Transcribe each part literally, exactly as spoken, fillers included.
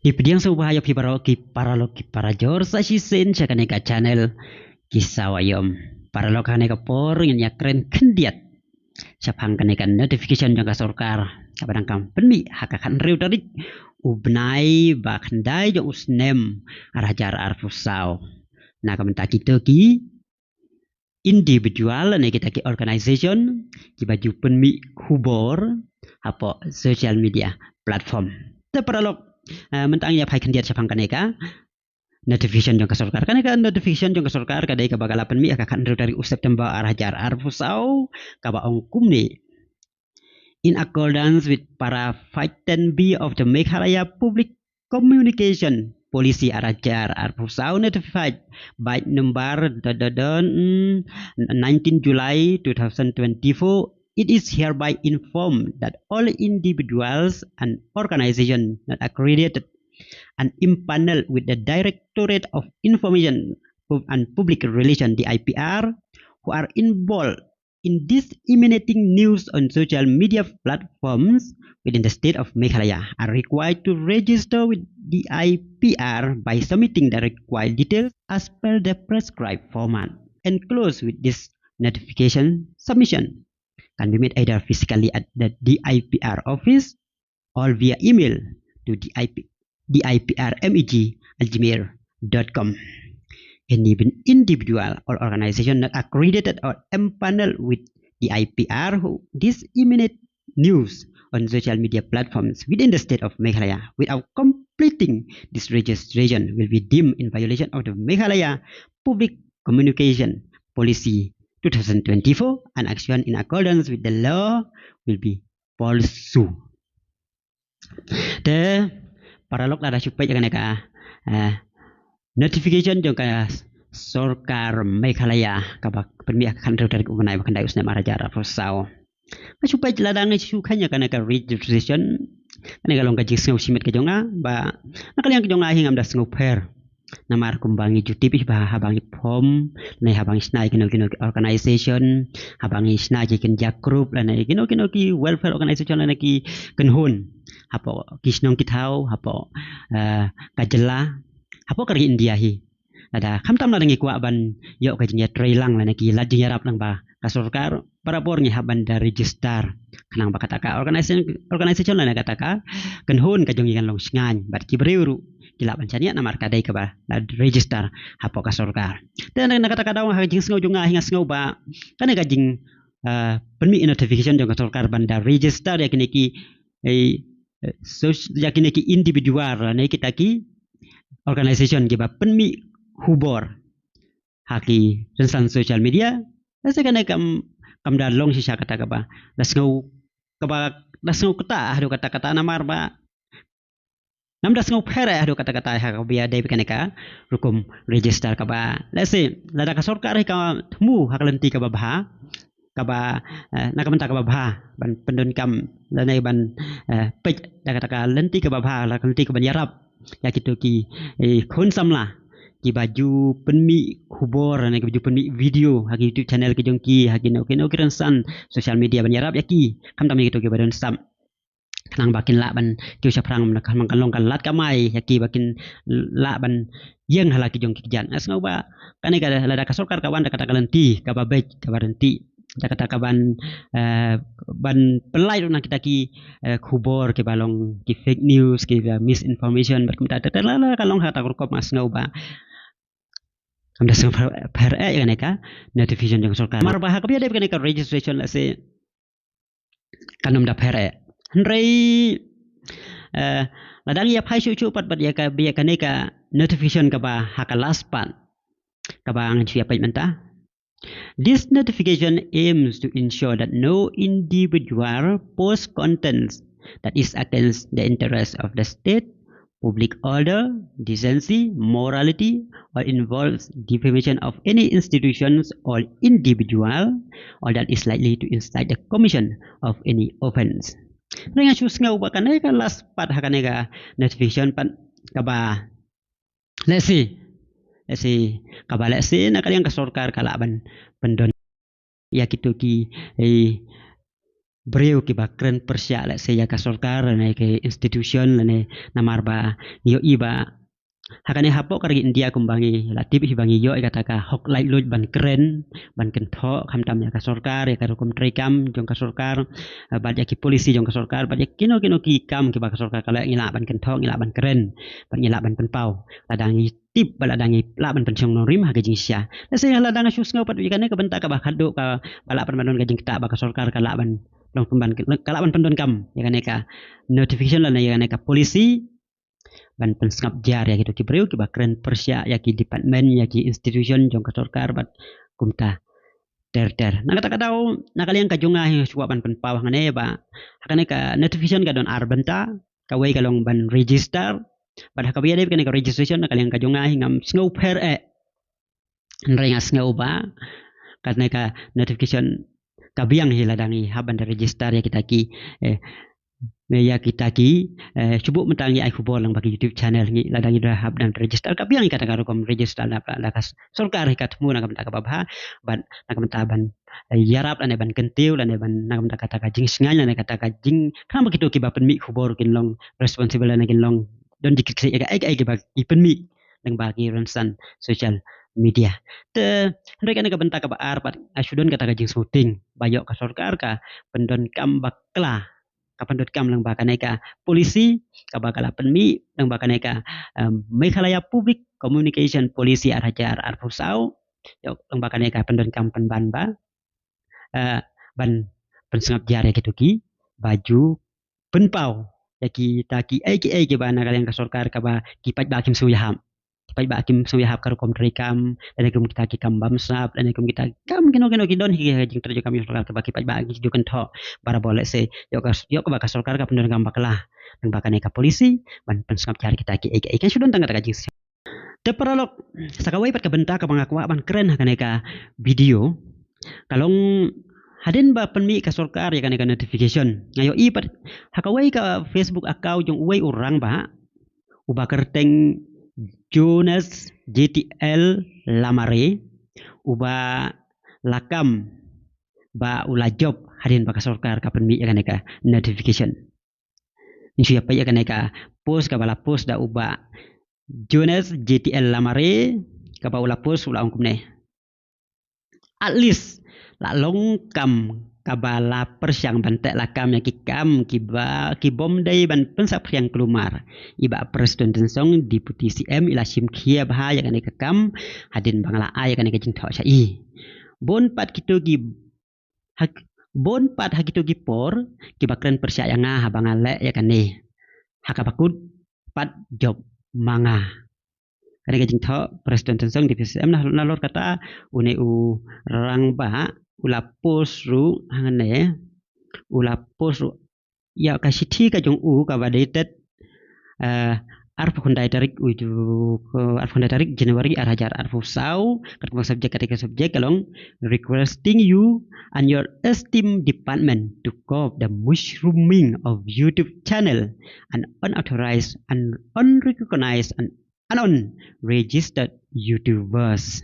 Te pdiang sngewbha ïa phi baroh ki paralok ki parajor sa shisien sha kane ka channel Ki Sawa Ïom. Paralok, ha kane ka por ngin ïa kren khyndiat shaphang kane ka notification jong ka sorkar kaba dang kham pynmih ha ka khathynriew tarik u bnai ba khyndai jong u snem ar hajar arphew saw. Na ka bynta kito ki individual ne kita ki organization kiba ju pynmih khubor hapoh social media platform. Te paralok, eh, mynta ngin ïa phai khyndiat shaphang kane ka notification jong ka sorkar. Kane ka notification jong ka sorkar ka dei kaba ka la pynmih ha ka khathynriew tarik u September ar hajar arphew saw, kaba ong kumne: In accordance with para five ten B of the Meghalaya Public Communication Policy ar hajar arphew saw, notified by number dot dot dot, mm, nineteen July two thousand twenty-four, it is hereby informed that all individuals and organizations not accredited and empaneled with the Directorate of Information Pub- and Public Relation, D I P R, who are involved in disseminating news on social media platforms within the state of Meghalaya are required to register with D I P R by submitting the required details as per the prescribed format. Enclosed with this notification submission can be made either physically at the D I P R office or via email to D I P, D I P R M E G at gmail dot com. Any individual or organization not accredited or empaneled with D I P R who disseminate news on social media platforms within the state of Meghalaya without completing this registration will be deemed in violation of the Meghalaya Public Communication Policy two thousand twenty-four, and action in accordance with the law will be pulsu. Te paralok, lada shu peit ïa kane ka, eh, notification jong ka sorkar Meghalaya kaba pynmih ha ka khathynriew tarik u bnai ba khyndai u snem ar hajar arphew saw. Nga shu peit, lada nga shu kheiñ ïa kane ka registration, kane ka long ka jingsngew shimet ka jong nga ba na ka liang ka jong nga hi ngam da sngewpher. Namar kumba ngi ju tip hi ba haba ngi form, ne haba ngi shna ïa kino kino ki organization, haba ngi shna ïa ki kynja group lane kino kino ki welfare organization lane ki kynhun hapoh ki shnong ki thaw, hapoh, eh, ka jylla, hapoh ka ri India hi. Lada khamtam lada ngi kwah ban ïoh ka jingïatreilang lane ki lad jingïarap lyngba ka sorkar, barabor ngi hap ban da register. Khnang ba kata ka organization, organization lane kata ka kynhun ka jong ngi kan long shngaiñ bad ki briew ruh ki lah ban shaniah namar ka dei kaba la register hapoh ka sorkar. Te na kata ka daw, ha ka jingsngew jong nga hi nga sngew ba kane ka jing, eh, pynmih notification jong ka sorkar ban da register ïa kine ki, eh, eh, so, ïa kine ki individual lane kita ki organization kiba pynmih khubor ha ki rynsan social media. Lehse kane kam, kam da long shisha kata kaba da sngew, kaba da sngew kata haduh katta katta namar ba ngam da sngewpher eh haduh katta katta ha kaba ïadei bad kane ka rukom register kaba, lehse lada ka sorkar hi ka thmu ha ka lynti kaba bha, kaba, eh, na ka bynta kaba bha ban pyndonkam lane ban, eh, peit da kata ka lynti kaba bha, la ka lynti kaban ïarap ïa kito ki, eh, khun samla kiba ju pynmih khubor lane kiba ju pynmih video ha ki YouTube channel ki jong ki, ha kino kino ki rynsan social media ban ïarap ïa ki, khamtam ïa kito kiba don sap. Khnang ba kin lah ban kiew shaphrang, khnang kan long ka lad kamai ïa ki ba kin lah ban ïeng ha la ki jong ki kjat. Nga sngew ba kane ka, lada ka sorkar ka wan da kata ka lynti kaba beit, kaba ryntih, da kata ka ban, eh, ban pynlait ruh na kita ki, eh, khubor kiba long ki fake news, kiba misinformation bad kumta, te lada ka long ha kata ka rukom, nga sngew ba kam da sngewpher eh ïa kane ka notification jong ka sorkar. Namar ba ha kaba ïadei bad kane ka registration, lehse kan ym da pher eh. Hynrei, eh, lada ngi ïa phai shuh shuh pat bad ïa ka, ïa kane ka notification kaba ha ka last part kaba ngan shu ïa peit mynta. This notification aims to ensure that no individual post contents that is against the interest of the state, public order, decency, morality, or involves defamation of any institutions or individual, or that is likely to incite the commission of any offence. Hynrei nga shu sngew ba kane ka last part ha kane ka notification pat kaba, lehse, lehse, kaba lehse na ka liang ka sorkar ka lah ban pyndon ïa kito ki, eh, briew kiba kren pyrshah lehse ïa ka sorkar lane ka institution lane namar ba ïohi ba ha kane hapoh ka ri India kumba ngi la tip hi ba ngi ïoh ïa kata ka hok laitluid ban kren ban kynthoh khamtam ïa ka sorkar ïa ka rukom treikam jong ka sorkar, eh, bad ïa ki policy jong ka sorkar bad ïa kino kino ki kam kiba ka sorkar ka leh ngi lah ban kynthoh ngi lah ban kren bad ngi lah ban pynpaw. Lada ngi tip bad lada ngi lah ban pynshong nongrim ha ka jingshisha. Lehse lada nga shu sngew pat ïa kane ka bynta kaba khadduh kaba lah pat ban don ka jingktah ba ka sorkar ka lah ban long pynban ka lah ban pyndonkam ïa kane ka notification lane ïa kane ka policy ban pynsngap jar ïa kito ki briew kiba kren pyrshah ïa ki department ïa ki institution jong ka sorkar bad kumta ter ter. Na kata ka daw na ka liang ka jong nga hi shuwa ban pynpaw hangne ba ha kane ka notification ka don ar bynta, kawei ka long ban register bad ha kaba ïadei bad kane ka registration na ka liang ka jong nga hi ngam sngew pher eh. Hynrei nga sngew ba kane ka notification ka biang hi lada ngi hap ban register ïa kita ki, eh, ïa kita ki, eh, shu buh mynta ngi ai khubor lang ba ki YouTube channel ngi lada ngi da hap ban register ka biang hi kata ka rukom register na ka, na ka sorkar hi ka thmu na ka bynta kaba bha bad na ka bynta ban, eh, ïarap lane ban kyntiew lane ban na ka bynta kata ka jingsngewbha lane kata ka jing khnang ba kito kiba pynmih khubor kin long responsible lane kin long don jingkitkhlieh ïa kaei kaei kiba ki pynmih lyngba ki rynsan social media. Te hynrei kane ka bynta kaba ar pat nga shu don kata ka jingsngewthuh ba ïoh ka sorkar ka pyndonkam bakla ka pyndonkam lyngba kane ka policy kaba ka la pynmih lyngba kane ka, em, Meghalaya Public Communication Policy ar hajar arphew saw ïoh lyngba kane ka pyndonkam pynban ba, eh, ban pynsngap jar ïa kito kiba ju pynpaw ïa kita kiei kiei kiba na ka liang ka sorkar kaba ki paidbah kim sngewhap. Ki paidbah kim sngewhap ka rukom treikam lane kum kita ki kam bamsap lane kum kita ki kam kino kino ki don hi ki jingtrei jong ka sorkar kaba ki paidbah ki ju kynthoh barabor lehse ïoh ka, ïoh kaba ka sorkar ka pyndonkam bakla lyngba kane ka policy ban pynsngap jar kita kiei kiei. Kan shu don tang kata ka jing Te paralok, sa kawei pat ka bynta kaba nga kwah ban kren ha kane ka video ka long hadien ba pynmih ka sorkar ïa kane ka notification nga ïohi pat ha kawei ka Facebook account jong uwei u rangbah uba kyrteng Jonas J T L Lamare uba la kam ba u la jop hadien ba ka sorkar ka pynmih ïa kane ka notification. Ngi shu ïa peit ïa kane ka post kaba la post da u bah Jonas J T L Lamare, kaba u la post u la ong kumne. At least la long kam kaba la pyrshang ban teh lakam ïa ki kam kiba ki bym dei ban pynsngewthuh, kulmar i bah Prestone Tynsong Deputy C M i la shim khia bha ïa kane ka kam hadien ba nga la ai ïa kane ka jingthoh sha i. Bun pat kito ki ha, bun pat ha kito ki por kiba kren pyrshah ïa nga haba nga leh ïa kane, ha kaba kut pat jop ma nga. Kane ka jingthoh Prestone Tynsong Deputy C M na, nalor kata une u rangbah u la post ruh hangne, u la post ruh ïa ka shithi ka jong u kaba dated, eh, arphew khyndai tarik u ju, eh, arphew khyndai tarik January ar hajar arphew saw, kat ka subject, kat ka subject ka long requesting you and your esteemed department to curb the mushrooming of YouTube channel and unauthorized and unrecognized and unregistered YouTubers.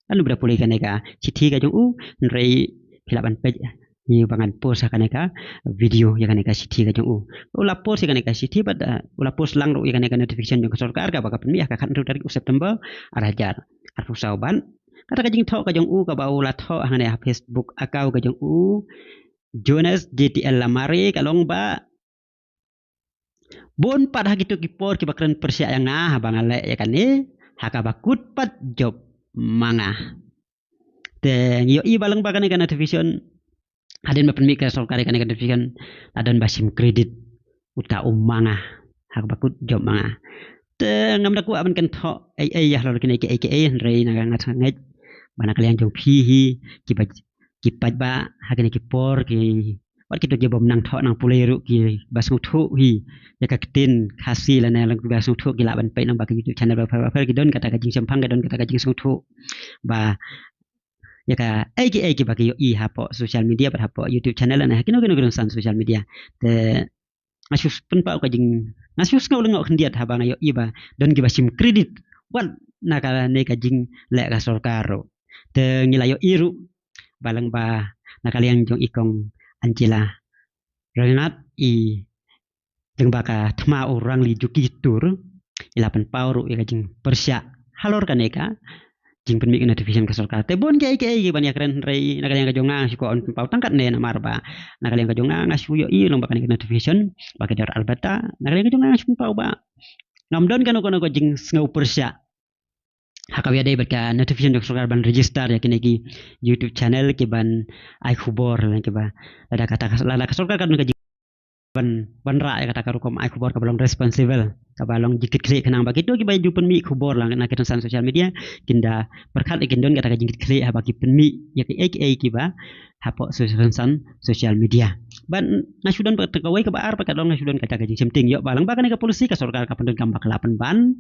Lano ba da pule kane ka shithi ka jong u, hynrei phi lah ban peit ïa ba ngan post ha kane ka video ïa kane ka shithi ka jong u. U la post ïa kane ka shithi bad, uh, u la post lang ruh ïa kane ka notification jong ka sorkar kaba ka pynmih ha ka khathynriew tarik u September ar hajar arphew saw bad kata ka jingthoh ka jong u kaba u la thoh hangne ha Facebook account ka jong u, Jonas J T L Lamare, ka long ba bun pat ha kito ki por kiba kren pyrshah ïa nga haba nga leh ïa kane, ha kaba kut pat jop ma nga. Te ngi ïohi ba lyngba kane ka notification, hadien ba pynmih ka sorkar ïa kane ka notification, la don ba shim credit uta u ma nga, ha kaba kut jop ma nga. Te ngam da kwah ban kynthoh ei ei ïa halor kine kiei kiei, hynrei na ka, nga ngeit ba na ka liang jong phi hi kiba ki paidbah ha kine ki por ki, wat kito ki bym nang thoh nang pule ruh kiba sngewthuh hi ïa ka ktien Khasi lane lang kiba sngewthuh ki lah ban peit nang ba ka YouTube channel bapher bapher ki don kata ka jingshemphang, ki don kata ka jingsngewthuh ba ïa kaei kiei kiba ki ïohi hapoh social media bad hapoh YouTube channel lane ha kino kino ki rynsan social media. Te nga shu pynpaw ka jing, nga shu sngew lyngngoh khyndiat haba nga ïohi ba don kiba shim credit wat na kane ka jingleh ka sorkar ruh. Te ngi la ïohi ruh ba lyngba na ka liang jong i kong Angela Ranat i teng ba ka thma u rangli juki tur i la pynpaw ruh ïa ka jingpyrshah halor kane ka jingpynmih ka notification ka sorkar. Te bun kiei kiei ki ban ïakren hynrei na ka liang ka jong nga nga shu kwah pynpaw tang katne namar ba na ka liang ka jong nga nga shu ïohi long ba kane ka notification ba ka dor arbata na ka liang ka jong nga nga shu pynpaw ba ngam don kano kano ka jingsngew pyrshah ha kaba ïadei bad ka notification jong sorkar ban register ïa kine ki YouTube channel ki ban ai khubor lane ki ba lada kata ka, lada ka sorkar ka don ka jing ban ban rah ïa kata ka rukom ai khubor kaba long responsible kaba long jingkitkhlieh khnang ba kito kiba ju pynmih khubor lang na ki rynsan social media kin da pyrkhat ïa kin don kata ka jingkitkhlieh haba ki pynmih ïa kiei kiei kiba hapoh so- rynsan social media. Ban nga shu don pat kawei kaba ar pat ka long nga shu don kata ka jingshemting ïoh ba lang ba kane ka policy ka sorkar ka pyndonkam ba ka la pynban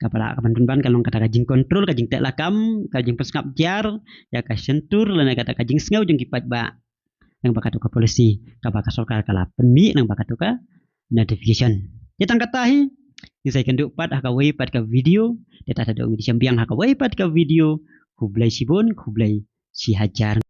kaba la ka pynban ka long kata ka jingkontrol ka jingteh lakam ka jingpynsngap jar ïa ka shyntur lane kata ka jingsngew jong ki paidbah. Nang ba katu ka policy kaba ka sorkar ka la pynmih nang ba katu ka notification. Ïa tang kata hi ngin sa ïakynduh pat ha kawei pat ka video. Te ta ta dong di shambiang ha kawei pat ka video. Khublei shibun, khublei shihajar.